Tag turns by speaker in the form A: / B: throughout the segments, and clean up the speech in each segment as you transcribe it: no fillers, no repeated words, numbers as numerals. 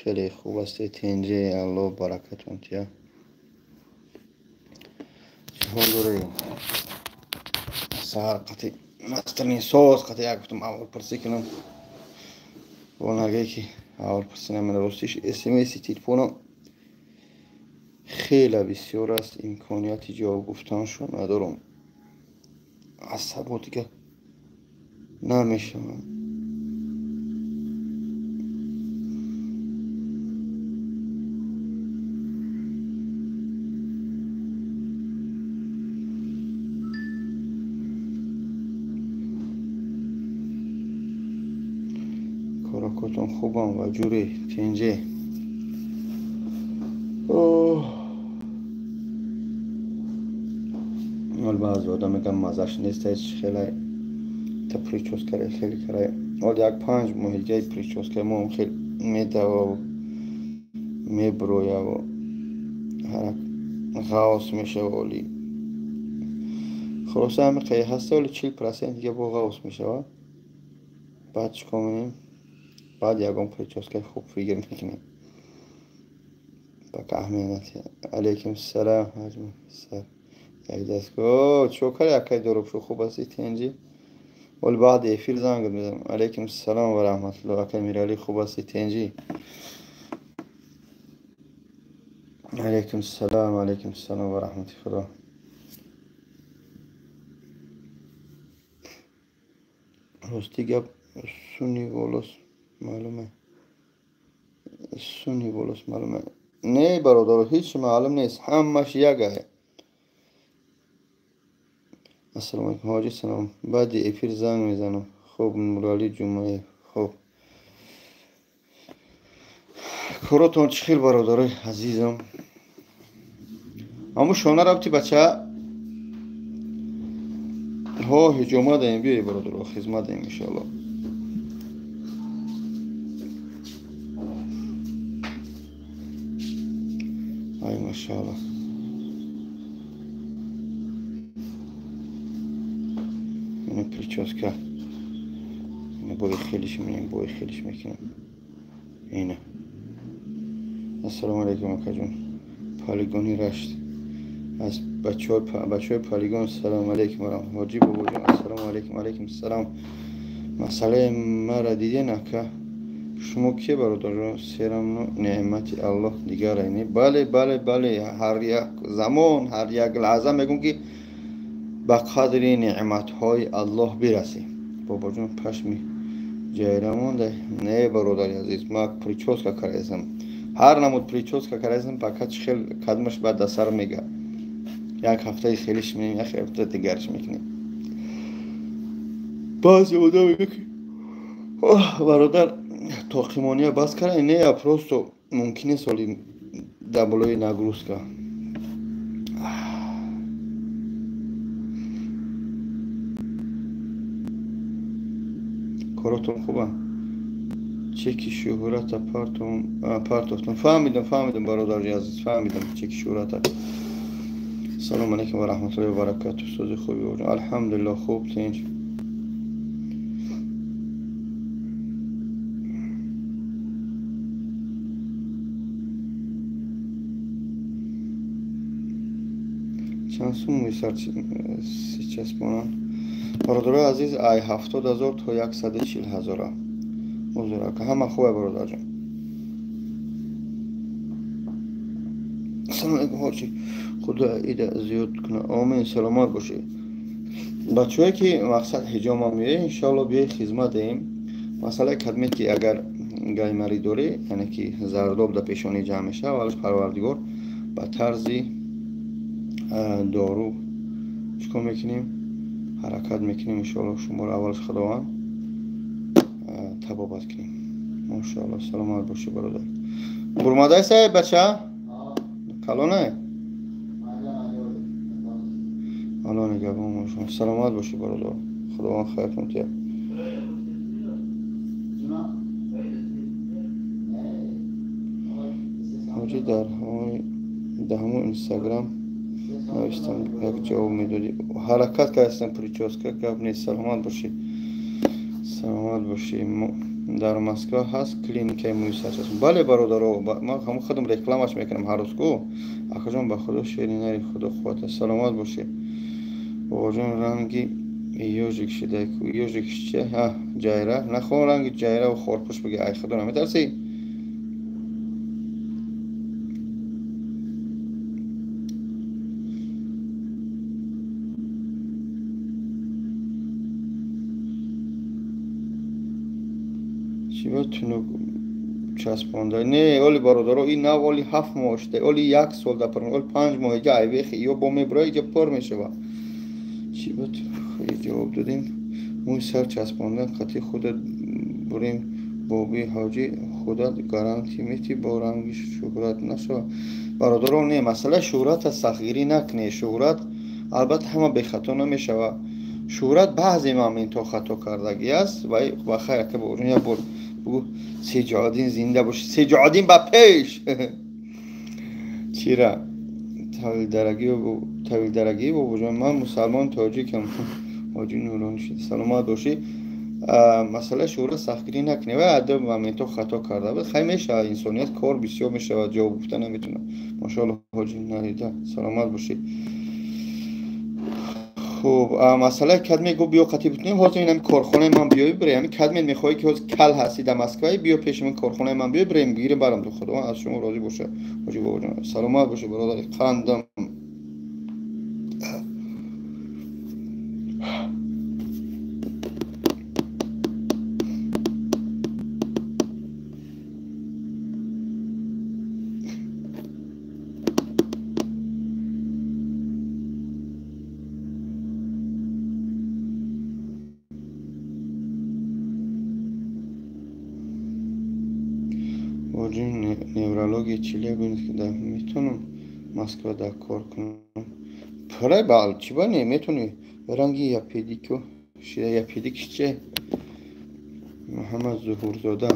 A: Хеле хуб ҳастед, тинҷе, Аллоҳ баракатон тия. Чӣ ҳол доред? Саҳар қати настроение соз қати як гуфтам аввалпурсӣ кунам. Бо нагае ки аввалпурсӣ намена, ростиш смси телефонам хеле бисёр аст, имконияти ҷавоб гуфтаншо надорам. Асабо дига намешавам. Коракотон хубам ва ҷуре тинҷе. Ол баъзе одам мегӯянд маззаш нест, ҳеч хеле та прическаре хеле карай. Ол як 5 моҳи дигаи прическаи мо хел медававу меброяву ҳарак ғавс мешава оли. Хулоса ҳами қай ҳаста оли 40% дига бо ғавс мешава. Баъд чӣ кор менем? Баъд ягон прическаи хуб фигр мекунем. Бака аҳамият. Алейкум салам. Ҳаҷм сар. Як дастгоҳ. Чӣ кар якай доробшо хуб ҳасти тинҷи? Оли баъди эфир занг мезанам. Алейкум салам ва раҳматуллоҳ. Акай Миралӣ хуб ҳасти тинҷи? Алейкум салам, алейкум салам ва раҳмати Худо. Рости гап суни волос маълуме. Суни волос маълуме. Не бародаро, ҳеҷ маълум нест, ҳамаш ягае. Ассалому алайкум ҳоҷи, салом. Баъди эфир занг мезанам. Хуб, Нуралӣ Ҷумъаев. Хуб. Коротон чӣ хел бародарои азизам? Ҳамун шона рафти бача? Ҳо, ҳиҷома даем, биёй бародаро, хизмат даем иншоаллоҳ. Ай машааллоҳ. Ина прическа. Ина бои хелиш менем, бои хелиш мекунем. Ина. Ассалому алайкум акаҷон. Полигони Рашт. Аз бачаҳои полигон салому алайкум ва раҳматуллоҳ. Ҳоҷи бобоҷон ассалому алайкум, алайкум салом. Масъалаи мара диден ака? Шумо ки бародарҷон? Серамно неъмати Аллоҳ дигаре не? Бале, бале, бале, ҳар як замон, ҳар як лаҳза мегӯм ки ба қадри неъматҳои Аллоҳ бирасем. Бобоҷон пашми ҷайра монда? Не бародари азиз, ман прическа кардаам. Ҳар намуд прическа кардаам, фақат хел кадмаш баъд дар сар мега. Як ҳафтаи хелиш менем, як ҳафта дигарш мекунем. Баъзе одам мегӯяд ки бародар тоқимония бас карда, не, я просто мумкин нест оли дар болои нагрузка. Коротон хуба? Чеки шӯҳрата партофтам. Фаҳмидам, фаҳмидам бародари азиз, фаҳмидам чеки шӯҳрата. Салому алайкум ва раҳматуллоҳи ва баракатуҳ. Сози хуби бобоҷон? Алҳамдулиллоҳ хуб, тинҷ. Чанд сум мӯи сар часпонанд? Бародарои азиз, ай 70 000 то 140 000. Узр ака, ҳама хубе бародарҷон. Ассалому алайкум ҳоҷи. Худо ида зиёд кунад. Омин, саломат бошед. Бачаҳое ки мақсад ҳиҷома меоед, иншоаллоҳ биёед хизмат диҳем. Масъалаи кадмет ки агар гаймарӣ дорӣ, яъне ки зардоб дар пешонӣ ҷамъ мешавад, аввалаш Парвардигор ба тарзи дору чӣ кор мекунем? Ҳаракат мекунем иншоаллоҳ шуморо аввалаш Худованд табобат кунем. Машоаллоҳ, саломат бошед бародар. Бурмадаи бача? Калоне? Аллоҳ нигаҳбон бошад. Саломат бошед бародар. Худованд хайртон диҳад. Ҳоҷӣ дар ҳамон Инстаграм навиштам, як ҷавоб медодӣ. Ҳаракат кардастам прическа, гап нест. Саломат бошед. Саломат бошед. Дар Москва ҳаст клиникаи мӯи сарчасп. Бале бародаро, ман ҳамон худам рекламаш мекунам ҳар рӯз ку. Акаҷон ба худо шери нари, худо қувват, саломат бошӣ. Бобоҷон ранги ёжик шида ку. Ёжик че? Ҳа, ҷайра. Нахон ранги ҷайра ва хорпӯш биги. Ай худо наметарсӣ? Чиба тунук часпонда? Не, оли бародаро, ин нав оли 7 моҳ шуда, оли 1 сол да пур, оли 5 моҳ иҷа айвехи, ё бо мебура иҷа пур мешава. Чиба ҷавоб додем? Мӯи сар часпондан қати худат бурем боби ҳоҷӣ, худат гарантӣ метӣ бо ранги шӯҳрат нашава. Бародаро, не, масъалаи шӯҳрата сахтгирӣ накунед. Шӯҳрат албатта ҳама бехато намешава. Шӯҳрат баъзе моментҳо хато кардагӣ аст ва ба хайр ака бобоҷон як бор бугӯ Сеҷоаддин зинда бошӣ. Сеҷоаддин ба пеш. Чира тавилдарагӣ бобоҷон, ман мусалмон тоҷикам. Ҳоҷи Нурон шид, саломат бошӣ. Масъалаи шӯҳрат сахтгирӣ накунед. Ва адо моментҳо хато карда буд. Хай мешавад, инсоният кор бисёр мешавад, ҷавоб гуфта наметавонад. Машоалло ҳоҷи Нарида, саломат бошӣ. Хуб, масъалаи кадме гуфт биё қатӣ бутунем. Ҳозир ин ҳами корхонаи ман биёй бирем. Ҳами кадме мехоҳӣ ки ҳозир кал ҳастӣ дар Москваи, биё пеши ман корхонаи ман биёй бирем, бигирем барам ту. Худованд аз шумо розӣ боша. Ҳоҷи бобоҷон, саломат бошӣ бародари қандам. Неврология Челябинск да метавонам Москва да кор кунам? Пурай бал, чиба не метавонӣ? Ранги япедико шида япедик че? Муҳаммад Зуҳурзода.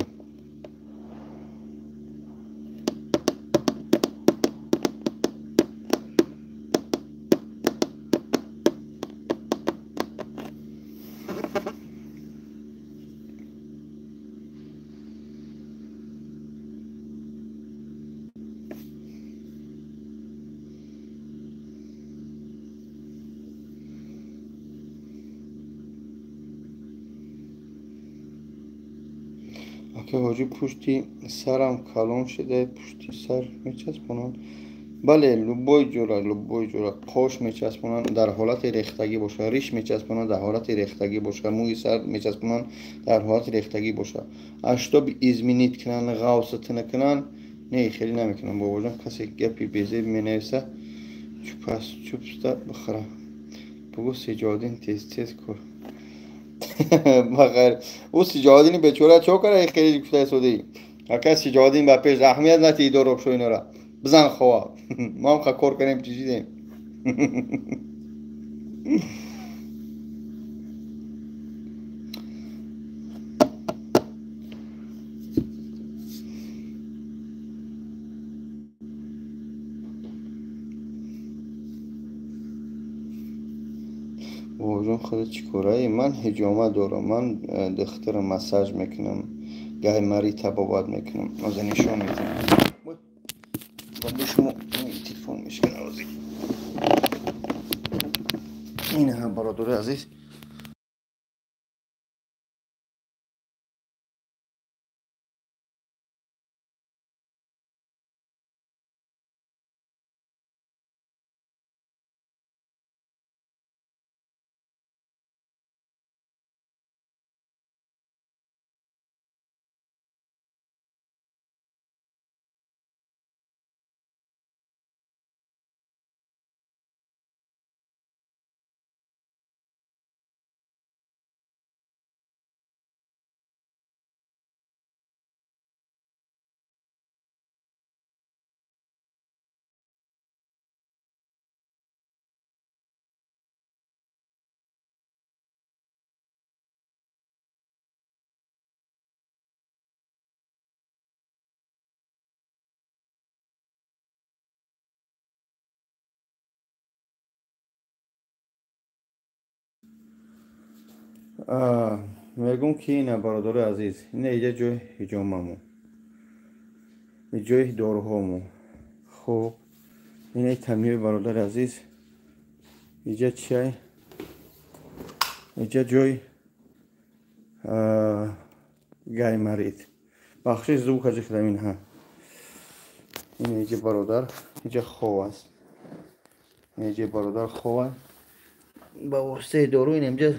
A: Ака ҳоҷӣ пушти сарам калон шуда, пушти сар мечаспонанд? Бале, любой ҷора, любой ҷора қош мечаспонанд дар ҳолати рехтагӣ боша, риш мечаспонанд дар ҳолати рехтагӣ боша, мӯи сар мечаспонанд дар ҳолати рехтагӣ боша. Аштоби изменить кунанд, ғавсатина кунанд, не, хеле намекунанд бобоҷон. Касе гапи безеб менависа, чупас чупста бихӯра. Бугӯ Сеҷоаддин тез тез кор. Ба хайр, ӯ Сиҷоаддини бечора чо кара хеле гуфтаи содӣ. Ака Сиҷоаддин ба пеш, аҳамият натиҳи доробшо инора. Бизан хова. Мо ҳам ха кор кардем, чишидем. Бобоҷон худо чӣ корае? Ман ҳиҷома дорам, ман духтара массаж мекунам, гаймарӣ табобат мекунам. Ҳозир нишон медиҳам. Бо шумо телефон мешканам ҳозир. Ин ҳам бародари азиз. Мегум ки ина бародари азиз, ина иҷа ҷои ҳиҷомамо, ҷои доруҳомо. Хуб, ина тамиёи бародари азиз, иҷа чиай? Иҷа ҷои гаймарит. Бахшиш звука ҷихидам инҳа. Ина иҷа бародар, иҷа хов аст. Иҷа бародар хов аст. Ба воситаи дору ин инҷа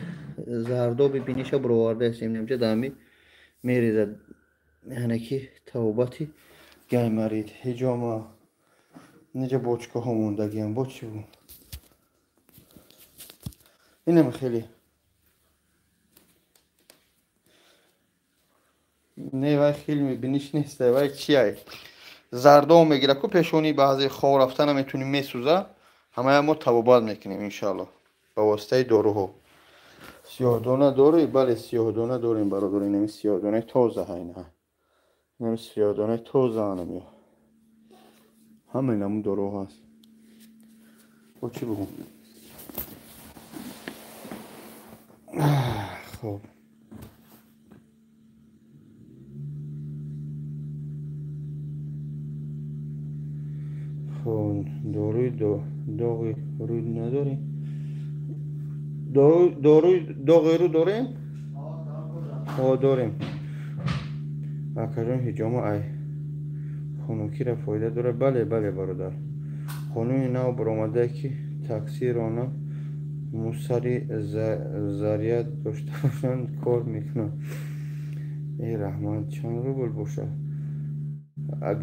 A: зардоби биниша баровардаастем. Инҷа дами мерезад, яъне ки тавбати гаймарит, ҳиҷома. Инҷа бочкаҳо мондагиам, бо чӣ бу? Инам хеле. Не, вай хеле биниш нест, вай чиай? Зардоб мегира ку пешонӣ баъзе хов рафта наметунӣ, месӯза. Ҳамая мо табобат мекунем иншааллоҳ ба воситаи доруҳо. Сиёҳдона дорӣ? Бале, сиёҳдона дорем бародар. Инами сиёҳдонаи тоза ҳайна. Инами сиёҳдонаи тоза анам. Ҳама инаму доруҳо ҳаст. Бо чӣ бигӯм? Хоб. Хоб, доруи доғи рӯй надорем? Доруи доғи рӯ дорем? О, дорем. Акаҷон, ҳиҷома ай хунукира фоида дорад? Бале, бале бародар. Қонуни нав баромада ки таксирона мусари заряд дошта бошанд кор мекунанд. Э раҳмат, чанд рубл бошад?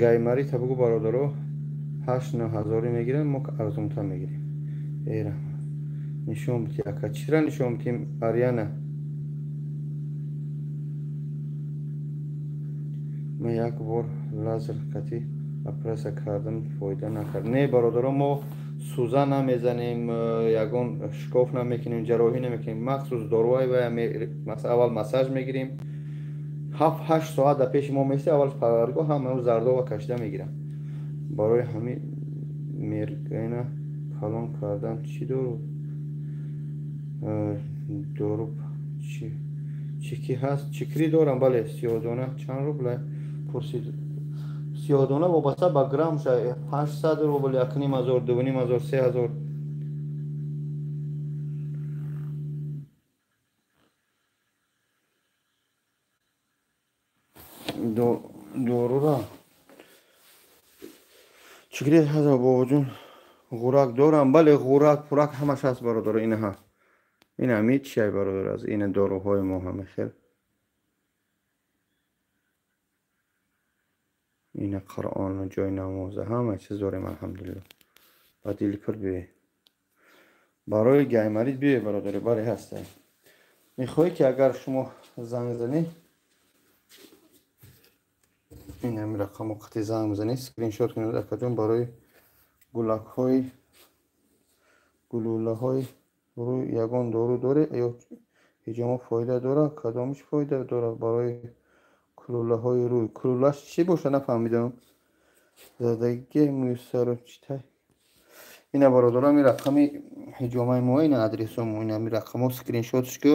A: Гаймарита бугу бародаро, 8-9 ҳазорӣ мегиранд, мо арзонтар мегирем. Э раҳмат. Нишон бити ака, чира нишон битим Ариана? Ман як бор лазер кати операция кардам, фоида накард. Не бародаро, мо сӯза намезанем, ягон шикоф намекунем, ҷарроҳӣ намекунем. Махсус доруҳои вай аввал массаж мегирем. 7-8 соат дар пеши мо мести, аввал парваргоҳ ҳама зардова кашида мегирам. Барои ҳамин мергена калон кардан чӣ дору? Дору чӣ ки ҳаст? Чикрӣ дорам, бале. Сиёҳдона чанд рубл пурсид? Сиёҳдона вобаста ба грамм 800 рубл, 1,5 ҳазор, 2,5 ҳазор, 3 ҳазор. Дорура чикри ҳазор бобоҷон. Ғурак дорам, бале, ғурак пурак ҳамаш ҳаст бародаро. Инаҳа, ин ҳами чиай бародар аз ина доруҳои мо ҳама хел. Ина Қуръону ҷои намоза, ҳама чиз дорем алҳамдулилло. Ба дили пур биёй. Барои гаймарит биёй бародари, бале ҳастай. Мехоҳӣ ки агар шумо занг занӣ, ин ҳами рақамо қати занг бизанӣ, скриншот кунед акаҷон. Барои гулакҳои гулӯлаҳои рӯй ягон дору дорӣ ё ҳиҷома фоида дорад? Кадомиш фоида дорад барои кулӯлаҳои рӯй? Кулӯлаш чӣ бошад, нафаҳмидам. Задагии мӯи сару читай. Ина бародарам, ин рақами ҳиҷомаи мо, ина адресомо, ина ҳами рақамо скриншотш ку.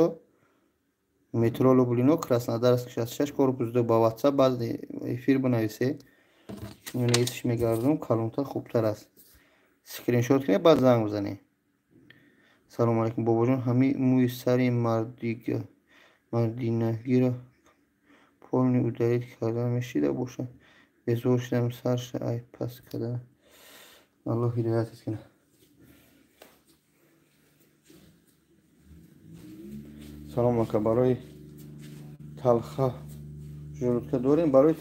A: Метро Люблино, Краснодарск 66, корпус 2. Ба WhatsApp баъд эфир бинависе. Несиш мегардум, калонтар хубтар аст. Скриншот кунед, баъд занг бизанед. Салому алайкум бобоҷон, ҳами мӯи сари мардинагиро полный удалить кардан мешида бошад? Безор шудам сарша ай пас кардан. Аллоҳ ҳидоятат кунад. Салом ака, барои талха желудка дорем? Барои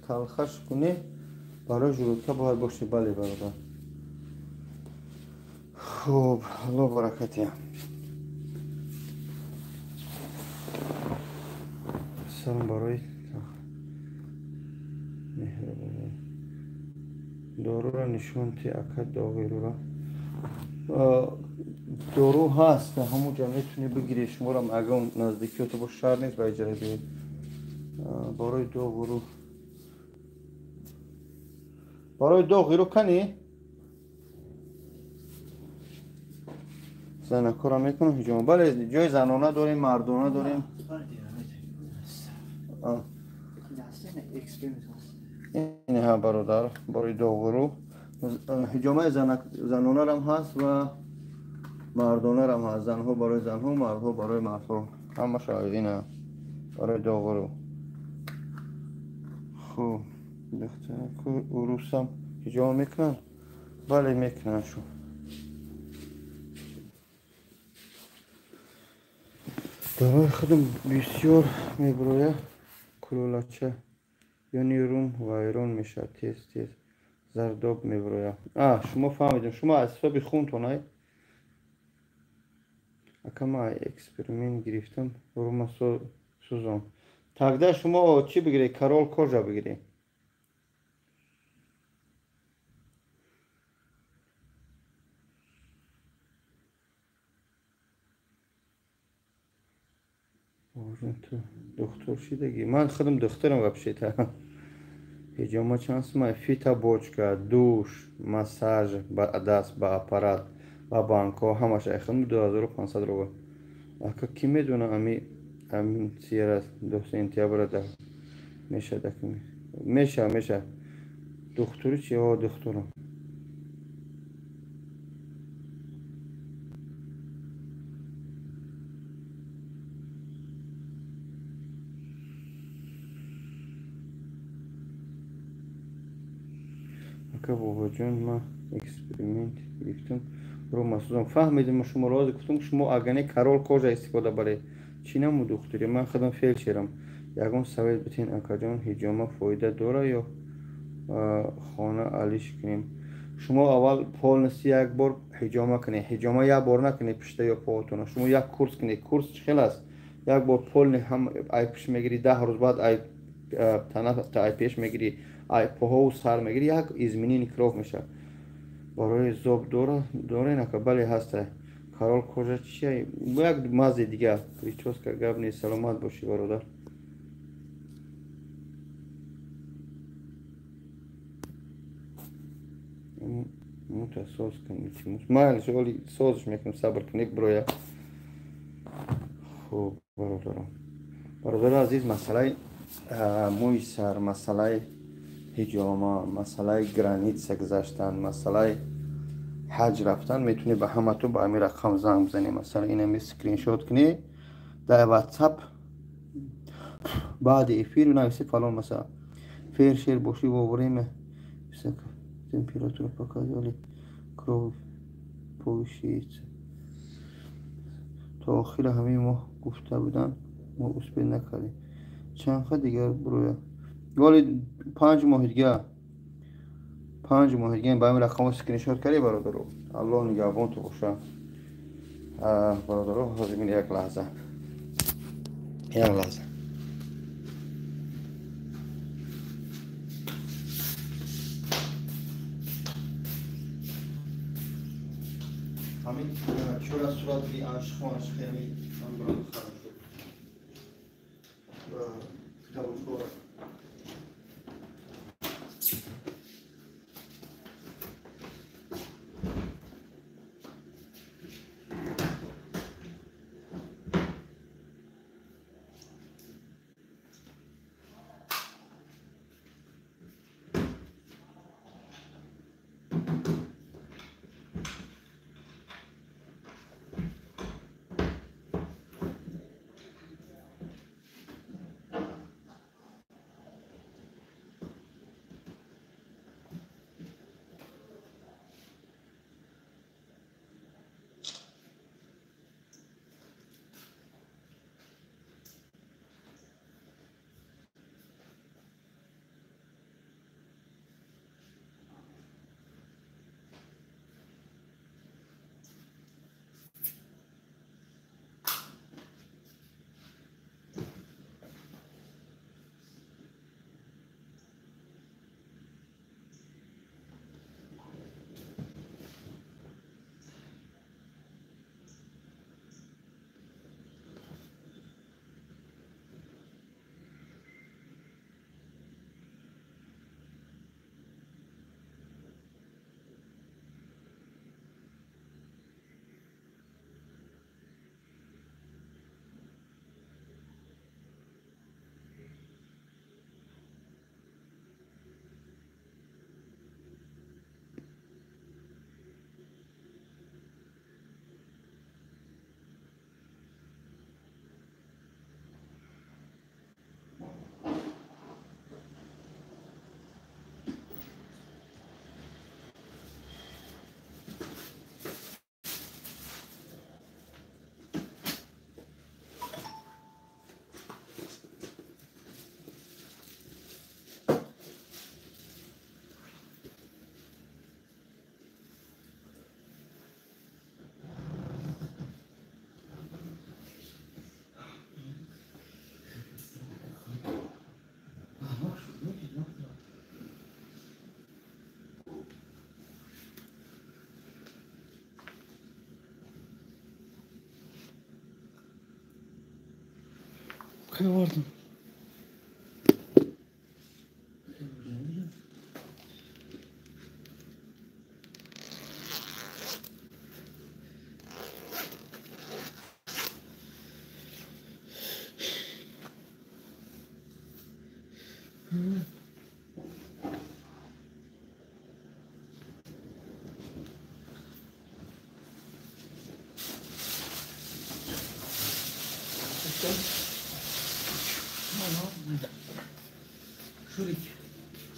A: талхаш кунем, барои желудка бояд бошед, бале бародар. Хуб, Аллоҳ баракат диҳад. Салом, барои меҳрубон доруро нишон ти ака, доғи рӯра. Дору ҳаст, ҳамон ҷо метавонӣ бигирӣ. Шуморам агар наздикиёто бош, шаҳр нест, ба иҷора биёед. Барои доғи рӯ, барои доғи рӯ кани занакора мекунам ҳиҷома. Бале, ҷои занона дорем, мардона дорем. Ин ҳа бародар, барои доғуру ҳиҷомаи занонарам ҳаст ва мардонарам ҳаст. Занҳо барои занҳо, мардҳо барои мардҳо. Ҳамаша ина барои доғуру. Хуб, духтараку урусам ҳиҷома мекунанд? Бале, мекунанд шу. Барои худам бисёр мебироя кулолача ёни рум вайрон мешавад, тез тез зардоб мебироя. Шумо фаҳмидем, шумо аз ҳисоби хунтон ай? Ака ман эксперимент гирифтам, рума сӯзон. Тогда шумо чӣ бигиред? Корол кожа бигиред. Ту духтур шидагӣ? Ман худам духтурам вообще-то. Ҳиҷома чанд сумай? Фита бочка, душ, массаж ба даст, ба аппарат, ба банкҳо ҳамаш айхудам 2500 рубл. Ака кӣ медона амин сиера 2 сентябра да мешад ака? Меша, меша. Духтури чи? О, духтурам. Ака бобоҷон, ман эксперимент гирифтам, рума сӯзон. Фаҳмидем, шумо рози гуфтам, шумо агане корол кожа истифода баред. Чӣ намуд духтури? Ман худам фельдшерам. Ягон совет битин акаҷон, ҳиҷома фоида дора ё хона алиш кунем? Шумо аввал полностью як бор ҳиҷома кунед. Ҳиҷома як бор накунед пушта ё поотона. Шумо як курс кунед. Курс чӣ хел аст? Як бор полный ҳам ай пушт мегирӣ, 10 рӯз баъд ай тана ай пеш мегирӣ, ай поҳову сар мегирӣ, як изменение кров мешавад. Барои зоб дорен ака? Бале, ҳаста. Корол кожа чия? Як мази дига. Прическа гап нест. Саломат бошӣ бародар. Мута соз кун, илтимос. Майлиш, оли созш мекунам, сабр кунед, бироя. Хуб, бародарон. Бародари азиз, масъалаи мӯи сар, масъалаи ҳиҷома, масъалаи граница гузаштан, масъалаи ҳаҷ рафтан, метавонӣ ба ҳаматон ба ҳамин рақам занг бизанӣ. Масалан, инами скриншот кунӣ дар WhatsApp, баъди эфир нависи фалон, масалан, фельдшер бошӣ, во время температура показали, кровь повышается. То охира ҳамин моҳ гуфта буданд, мо успел накардем. Чанд ха дигар бироя? Вале 5 моҳи дига. 5 моҳи дига ба ҳамин рақамҳо скриншот кардӣ бародаро. Аллоҳ нигаҳбонту боша. Бародаро, ҳозир мин як лаҳза. Як лаҳза. Ҳамин чора сурат би аншхо аншхе ҳамин ман барам харам шуд. Китобчора.
B: Овардам.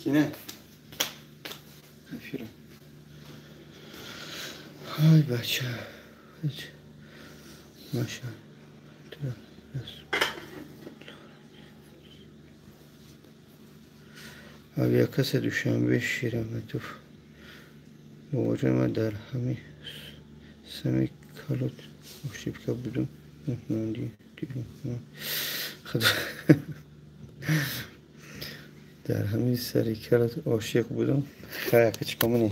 A: Кине? Эфира. Ай, бача. Маша. Авиакасса Душанбе Шираметов. Бобоҷон, ман дар ҳами сами калот ошибка будум. Худо дар ҳамин сари калот ошиқ будум. Хай, чӣ комунӣ?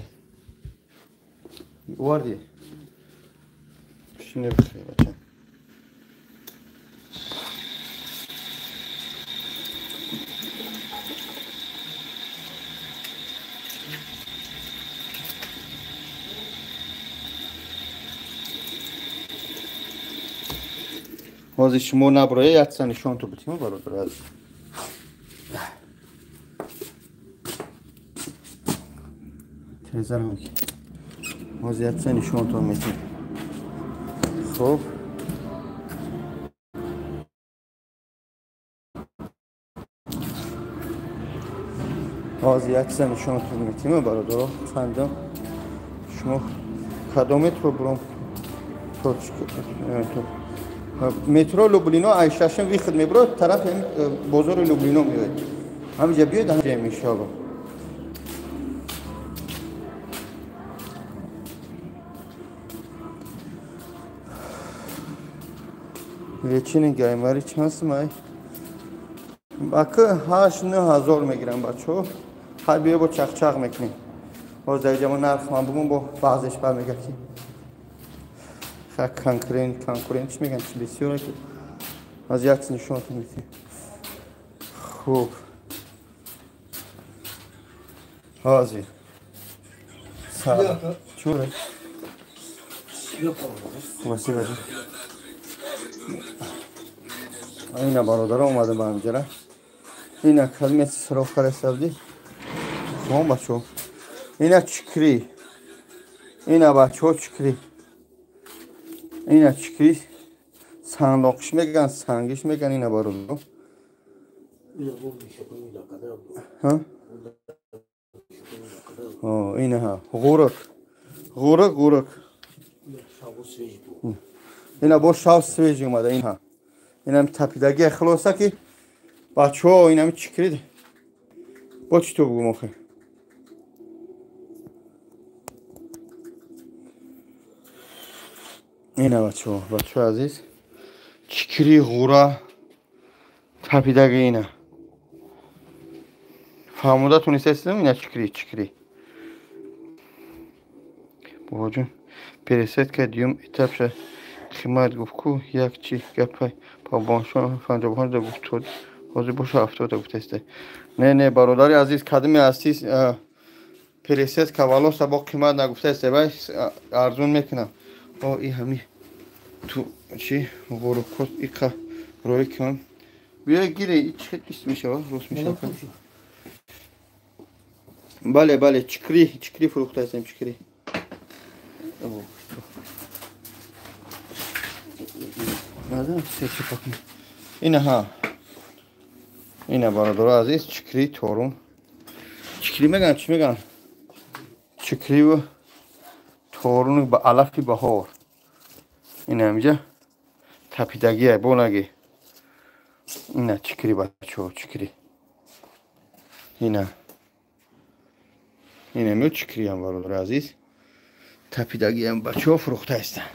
A: Овардӣ? Шине бихӯр, бача. Ҳозир шумо наброя якса нишонту битимо, бародар азиз. Телевизорам ки. Ҳозир якса нишонтон метим. Хоб. Ҳозир якса нишонтон метимо, бародаро. Фандам. Шумо кадом метро буром? Точка. Метро Люблино ай шашем выход мебурад, тарафи бозори Люблино меояд. Ҳаминҷа биёед, ҳаминҷаем иншоалло. Ветчини гаймари чанд сумай? Ака 8-9 ҳазор мегирам, бачаҳо. Ҳар биё бо чақчақ мекунем. Ҳозир дар инҷа мо нарх ман бугум, бо баъзеш бармегардем ки конкурент чӣ мегӯянд, чи бисёре ки аз як чиз нишонатон медиҳем. Хуб, ҳозир салом. Чуре? Спасибо. Ина бародаро омадем ба ҳамҷара. Ина калме сироф карда. Хом бачаҳо. Ина чикри. Ина бачаҳо чикри. Ина чикри санлоқиш мегӯянд, сангиш мегӯянд ина бародаро. Ина ҳа ғурак. Ғурак, ғурак. Ина бо шав свежий омада ин ҳа. Инам тапидагӣ хулоса ки бачаҳо инами чикри. Бо чӣ то бугум охир? Ина бачаҳо, бачаҳо азиз, чикри ғура тапидаги ина. Фаҳмода тунистастам ина чикри, чикри. Бобоҷон, пересадка дуюм этапша қимат гуфт ку як чи гапай пабоншон 55 гуфт, ҳозир боша 70 гуфтаста. Не, не, бародари азиз, кадми ҳастӣ пересадка валоса бо қимат нагуфтаста, вай арзон мекунам. О, и ҳами ту чи ғурукот иқа рӯй кун. Биё гире, и чи ист мешава, рост мешава. Бале, бале, чикри, чикри фурӯхтаастем, чикри. Назам се пакни. Ина ҳа. Ина бародаро азиз, чикри торум. Чикри меган, чӣ меган? Чикриву торун ба алафи баҳор. Ина ҳаминҷа тапидагия бонаги. Ина чикри бачаҳо, чикри. Ина. Ина мё чикриям бародари азиз. Тапидагиям бачаҳо фурӯхта ҳастанд.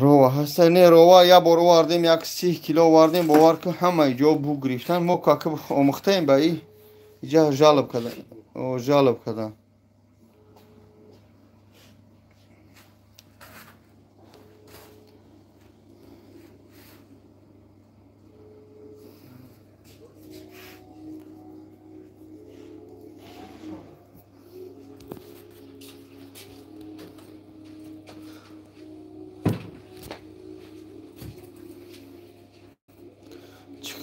A: Рова ҳаста? Не, рова як бор овардем, як 30 кило овардем, бовар кун ҳамаи ҷо бу гирифтан. Мо как омӯхтаем ба и иҷа жалоб кардан. Жалоб кардан.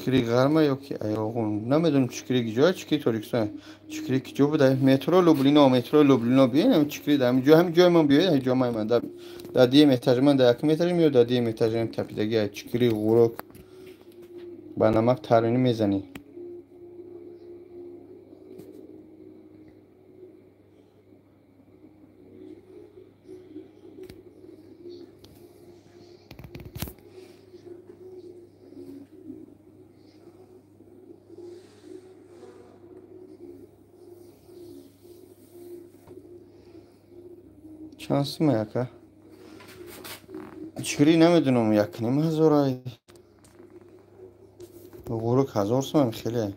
A: Чикри ғарма ё ки Айоғун? Намедонам чикри киҷоя, чикри Тоҷикистон. Чикри киҷо буда? Метро Люблино, метро Люблино биёед, чикри дар ҳамин ҷо, ҳамин ҷои ман биёед, ҳамин ҷои ман дар дуюм этаж, ман дар якум этажам ё дар дуюм этажам тапидаги чикри ғурок ба намак тарини мезанӣ. Чанд сума яка? Чикри намедонам, 1,5 ҳазор ай. Ғурук 1000 сумам хеле.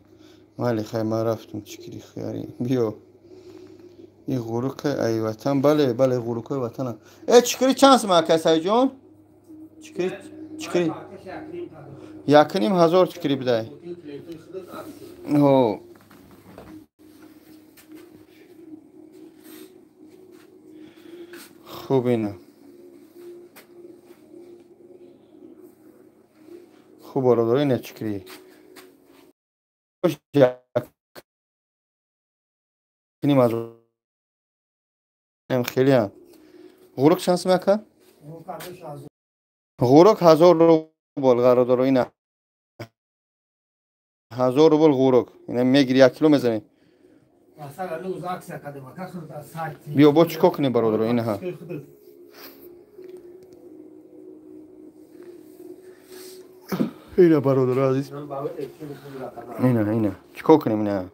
A: Майли хай, ман рафтам чикри хиёри. Биё. Ин ғурук ай ватан, бале, бале, ғурукҳои ватана. Э, чикри чанд сума ака Сайҷон? Чикри, чикри 1,5 ҳазор чикри бидай. Ҳо. Хуб ина. Хуб бародар, ина чикри. 1,5 ҳазор. Хеле ам. Ғурук чанд сума ака? Ғурук 1000 рубл бародар, ина. 1000 рубл ғурук. Ина мегири 1 кило мезанӣ. Биё бо чӣ кор кунем бародар, ина ҳа. Ина бародар азиз. Ина, ина. Чӣ кор кунем ина?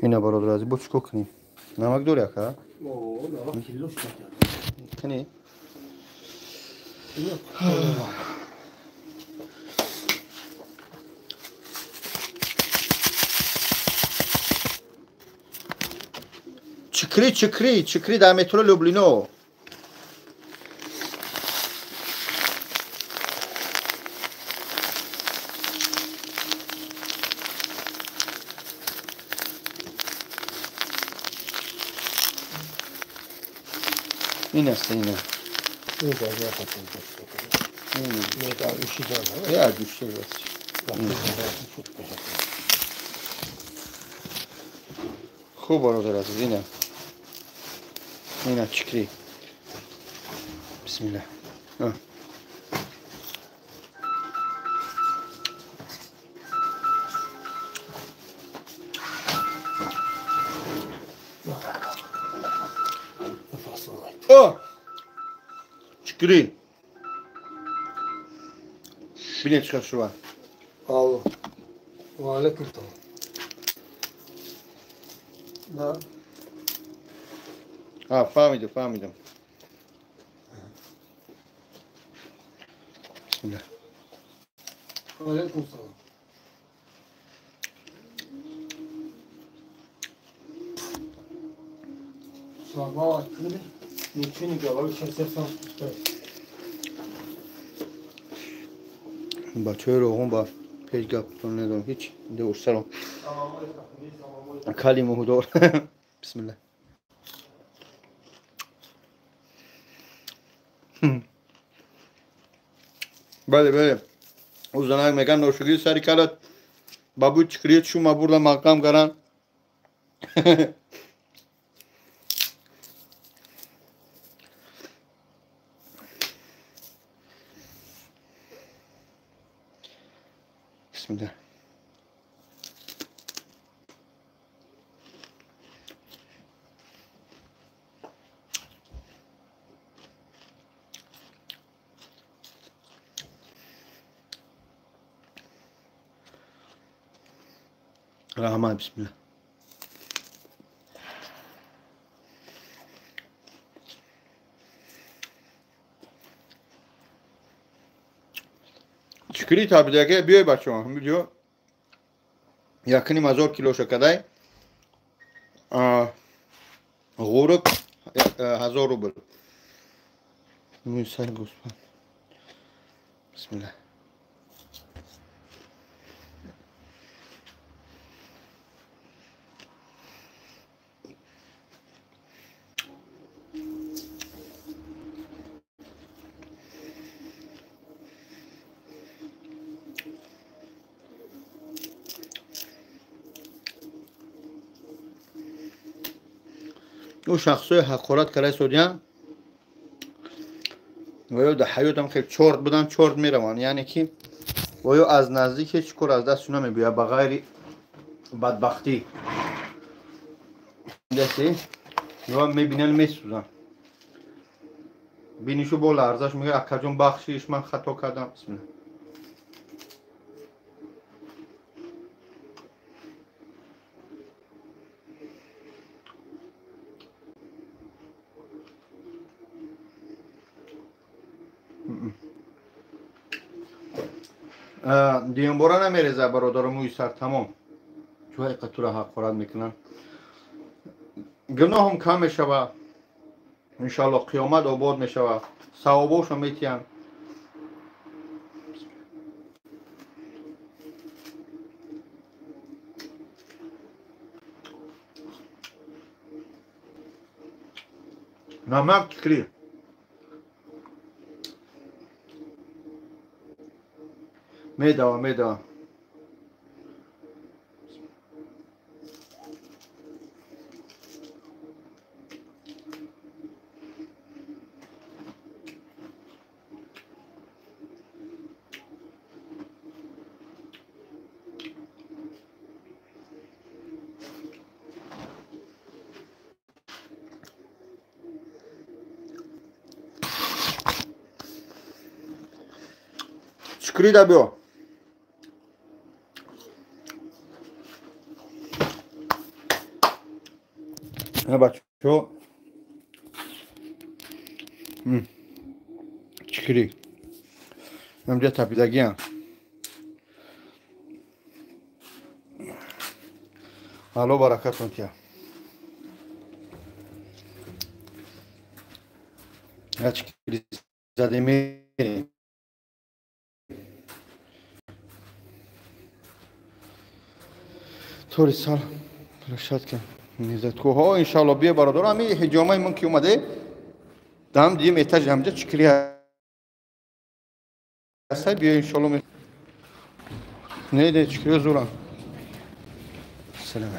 A: Ина бародар азиз, бо чӣ кор кунем? Намак дори ака? Кани? Чикри, чикри, чикри дар метро Люблино. Ин аст, ина. Я гӯшти хуб бародар азиз, ина. Ина чикри. Бисмилла. О! Чикри. Бинед чӣ шува.
B: Алло. Ва алейкум салом. Да.
A: А, фаҳмидам, фаҳмидам. Бисмилла.
B: Ва алейкум салом. Шлагбаум открыли. Ничего не говорю, сейчас я сам спускаюсь.
A: Бачаҳои Роғун ба ҳеҷ гаптон надорам, ҳеҷ. Дӯстаром. Кали муҳдор. Бисмилла. Бале, бале. Ӯ занак меган ношугири сари калат ба бӯи чикрии чума бурда маҳкам каран. Бисмилла. Раҳмат, бисмилла. Чикри табидаге биёй бачаҳо, биё. 1,5 ҳазор килоша кадай. Ғурук 1000 рубл. Мӯи сари гӯсфанд. Бисмилла. Ӯ шахсои ҳақорат карда истодиян ва ё дар ҳаётам хел чорт будан, чорт мераванд. Яъне ки ва ё аз наздик ҳеҷ кор аз дастшон намебиёяд ба ғайри бадбахтӣ. Ё мебинанд, месӯзанд. Бинишу бо ларзаш мегӯяд: акаҷон, бахшиш, ман хато кардам. Бисмилла. Диюмбора намереза, бародаро, мӯи сар тамом. Чӯ ҳақиқат тура ҳақорат мекунанд, гуноҳам кам мешавад, иншоалло қиёмат обод мешавад, савобошо метиҳанд. Намак тикри. Медава, медава. Чикрида биё. Бачаҳо, чикри ҳамҷа тапидагиам. Алло баракатон тия. Чикри задем, мерем. Тори сал площадка низатко. Ҳо, иншалло, бия, бародар, ҳами ҳиҷомаи мон ки омаде, дам дим этаж ҳамҷа чикри ҳаста, биё, иншалло. Не, не, чикри зурам. Салом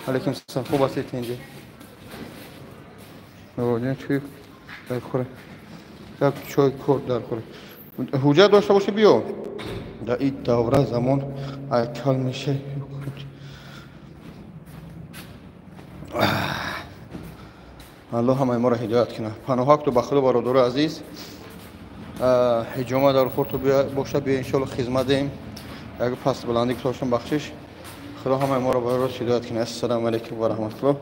A: алейкум. Салом, хуб ҳастед? Инҷа чой дар хӯре, як чой кор дар хӯре. Ҳуҷҷат дошта бошӣ, биё. Дар ин давра замон айкал меша. Аллоҳ ҳамаи моро ҳидоят кунад. Паноҳакту ба Худо, бародари азиз. Ҳиҷома дар хурту боша, биё, иншоалло, хизмат диҳем. Як паст баландӣ гузоштам, бахшиш. Худо ҳамаи моро ба рост ҳидоят кунад. Ассалому алайкум ва раҳматуллоҳ.